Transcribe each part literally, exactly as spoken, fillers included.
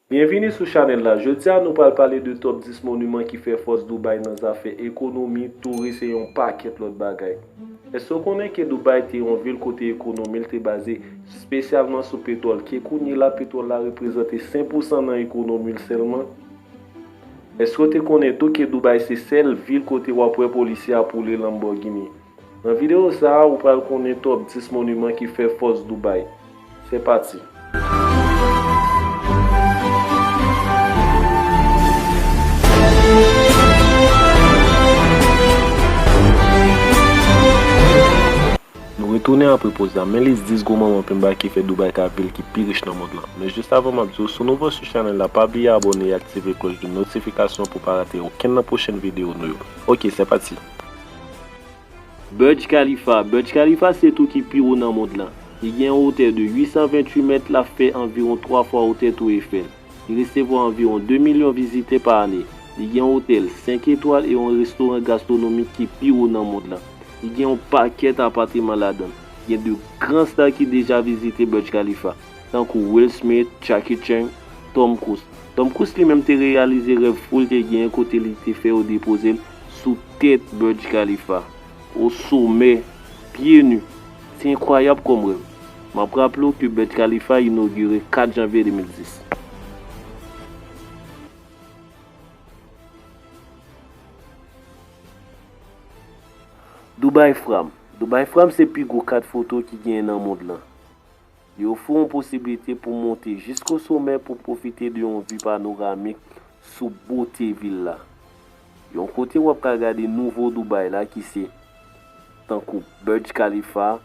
Byenvini sou chanèl la. Jodi a, nou pral pale de top dis moniman ki fè fòs Dubai nan zafè ekonomi, touris e yon pakèt lòt bagay. Èske w konnen ke Dubai te yon vil kote ekonomi l te baze espesyalman sou petwòl, ke kounye la petwòl la reprezante senk pousan nan ekonomi l sèlman? Èske w te konnen tou ke Dubai se sèl vil kote w ap wè polisye ap woule Lamborghini? Nan videyo sa a, ou pral konnen top dis moniman ki fè fòs Dubai. Se pati! Nou retounen apre poz la, men lis dis gwo manman penba ki fè Dubai ka vil ki pi rich nan mond lan. Men jis avan m ap di w, si w nouvo sou chanèl la, pa bliye abòne e aktive klòch de notifikasyon pou w pa rate okenn nan pwochèn videyo nou yo. Oke, se pati! Burj Khalifa. Burj Khalifa se tou ki pi wo nan mond lan. Li gen yon wotè de uit san venntuit mèt, l ap fè anviwon twa fwa wotè Tou Efèl. Li resevwa anviwon de milyon vizitè pa ane. Li gen yon otèl senk etwal e yon restoran gastwonomik ki pi wo nan mond lan. Li gen yon pakèt apateman ladan l. Gen de gran sta ki deja vizite Burj Khalifa, tankou Will Smith, Jackie Chan, Tom Cruise. Tom Cruise li menm te reyalize rèv fou l te genyen kote li te fè yo depoze l sou tèt Burj Khalifa, o somè, pye ni. Se enkwayab kòm rèv. M ap raple w ke Burj Khalifa inogire kat janvye de mil dis. Dubai Frame. Dubai Frame se pi gwo kat foto ki genyen nan mond lan. Li ofri w yon posiblite pou w monte jisko somè pou w pwofite de yon vi panoramik sou bote vil la. Yon kote w ap ka gade nouvo Dubai la ki se tankou Burj Khalifa,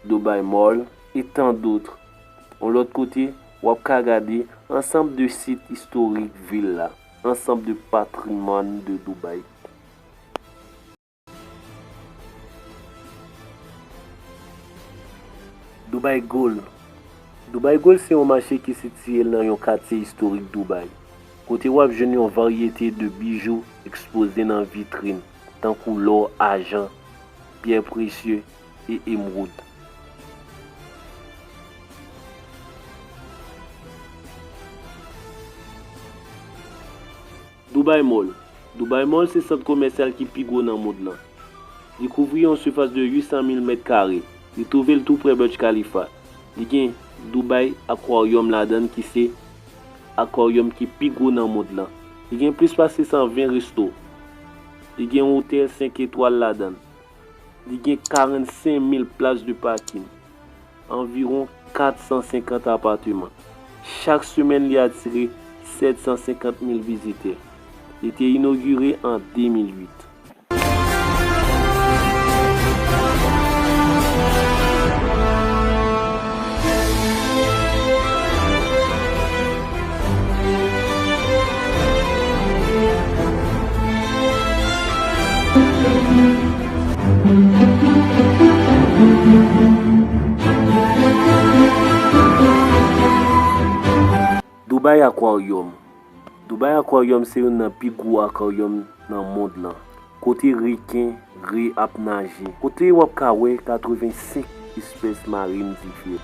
Dubai Mall, e tant d'autres. Yon lòt kote, w ap ka gade ansanm de sit istorik vil la, ansanm de patrimwàn de Dubai. Dubai Gold. Dubai Gold se yon mache ki sitiye l nan yon katye istorik Dubai, kote w ap jwenn yon varyete de bijou ekspoze nan vitrin, tankou lò, ajan, pyè presye e emwoud. Dubai Mall. Dubai Mall se sant komèsyal ki pi gwo nan mond lan. Li kouvri yon sifas de uit san mil mèt kare. Li twouve l tou prè Burj Khalifa. Li gen Dubai Aquarium ladan l ki se akwaryòm ki pi gwo nan mond lan. Li gen plis pase san ven resto. Li gen yon otèl senk etwal ladan l. Li gen karannsenk mil plas de pakin, anviwon kat san senkant apateman. Chak semèn, li atire sèt san senkant mil vizitè. Li te inogire an de mil uit. Dubai Aquarium. Dubai Aquarium se youn nan pi gwo akwaryòm nan mond lan, kote reken, gre ap naje, kote w ap ka wè katrevensenk espès marin diferan.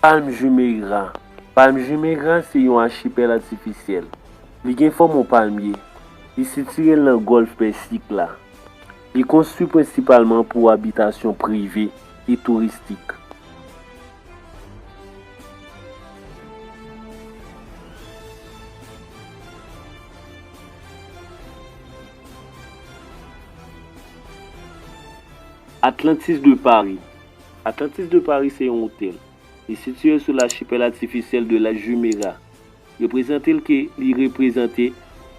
Palm Jumeirah. Palm Jumeirah se yon achipèl atifisyèl. Li gen fòm yon palmye. Li sitiye l nan Gòlf Pèsik la. Li konstwi prensipalman pou abitasyon prive e touristik. Atlantis de Paris. Atlantis de Paris se yon otèl. Li sitiye sou lachipèl atifisyèl de la Jumeirah. Reprezante l ke li reprezante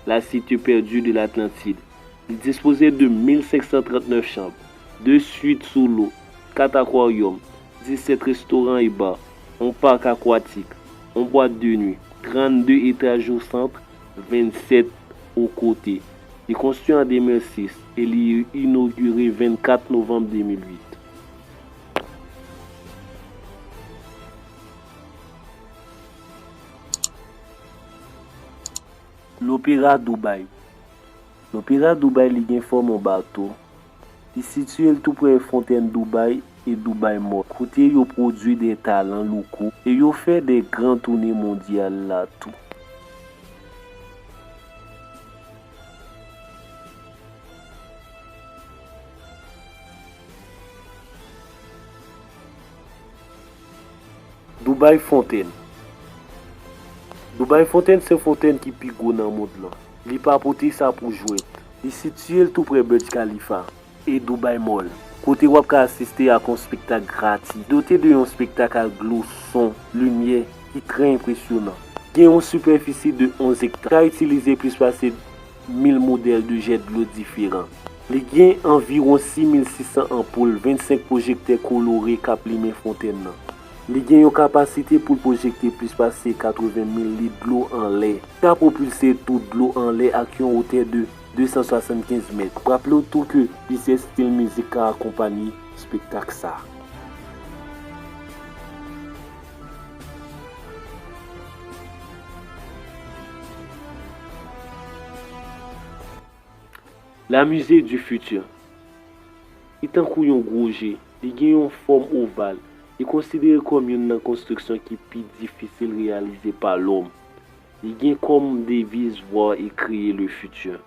la cité perdue de l'Atlantide. Li dispoze de mil senk san trannèf chanm, de suite sou lo, kat akwaryòm, disèt restoran e bar, yon pak akwatik, yon bwat de nwi, trannde etaj o sant, vennsèt o kote. Li konstwi an de mil sis e li inogire vennkat kat novanm de mil uit. Lopera Dubai. Lopera Dubai, li gen fòm yon bato. Li sitiye l tou prè fontèn Dubai e Dubai Mall, kote yo pwodui de talan loko e yo fè de gran toune mondyal la tou. Dubai Fontaine. Dubai Fontaine se fontèn ki pi gwo nan mond lan. Li pa pote sa pou jwèt. Li sitiye l tou prè Burj Khalifa e Dubai Mall, kote w ap ka asiste ak yon spektak grati, dote de yon spektak ak glo, son, limyè ki trè enpresyonan. Gen yon sipèfisi de onz ekta, ka itilize plis pase mil modèl de jèt dlo diferan. Li gen anviwon sis mil sis san anpoul, vennsenk pwojektè kolore k ap limen fontèn nan. Li gen yon kapasite pou l pwojekte plis pase katreven mil lit dlo anlè. Li ka pwopilse tou dlo anlè ak yon wotè de de san swasannkenz mèt. Raple w tou ke plizyè estil mizik ka akonpaye spektak sa a. La Musée du Futur. Li tankou yon gwo je. Li gen yon fòm oval. Li konsidere kòm youn nan konstriksyon ki pi difisil reyalize pa lòm. Li gen kòm deviz voir et créer le futur.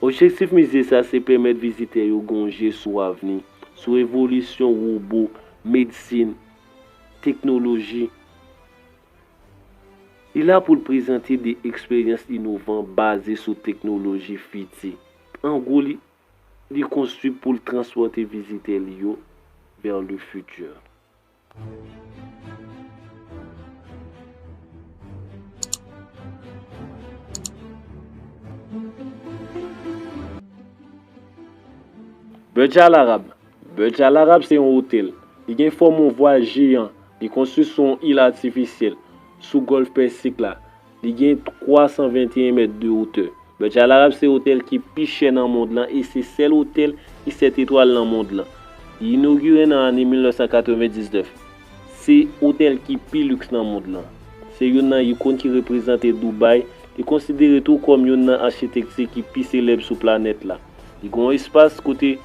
Objektif mize sa se pèmèt vizitè yo gen yon je sou avni, sou evolisyon wobo, medsin, teknoloji. Li la pou l prezante de eksperyans inovan baze sou teknoloji fiti. An gwo, li, li konstwi pou l transpòte vizitè li yo vers le futur. Burj Al Arab. Burj Al Arab se yon otèl. Li gen fòm yon vwal jeyan. Li konstwi sou yon il atifisyèl, sou Gòlf Pèsik la. Li gen twa san venteyen mèt de wotè. Burj Al Arab se otèl ki pi chè nan mond lan e se sèl otèl ki sèt etwal nan mond lan. Li inogire nan ane mil nèf san katrevendiznèf. Se otèl ki pi liks nan mond lan. Se youn nan ikòn ki reprezante Dubai. Li konsidere tou kòm youn nan achitekti ki pi selèb sou planèt la. Li gen yon espas kote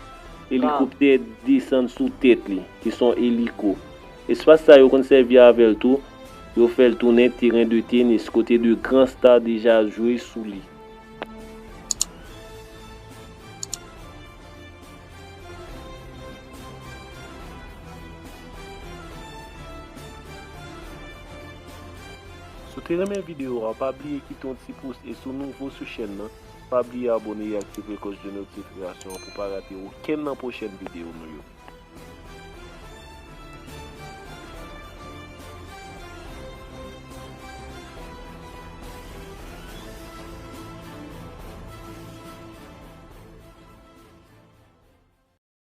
elikoptè desann sou tèt li, ki se yon eliko. Espas sa yo konn sèvi avè l tou, yo fè l tounen teren de tenis, kote de gran sta deja jwe sou li. Si w te renmen videyo a, pa bliye kite yon ti pous e si w nouvo sou chèn nan, pa bliye abòne e aktive klòch de notifikasyon an pou w pa rate okenn nan pwochèn videyo nou yo.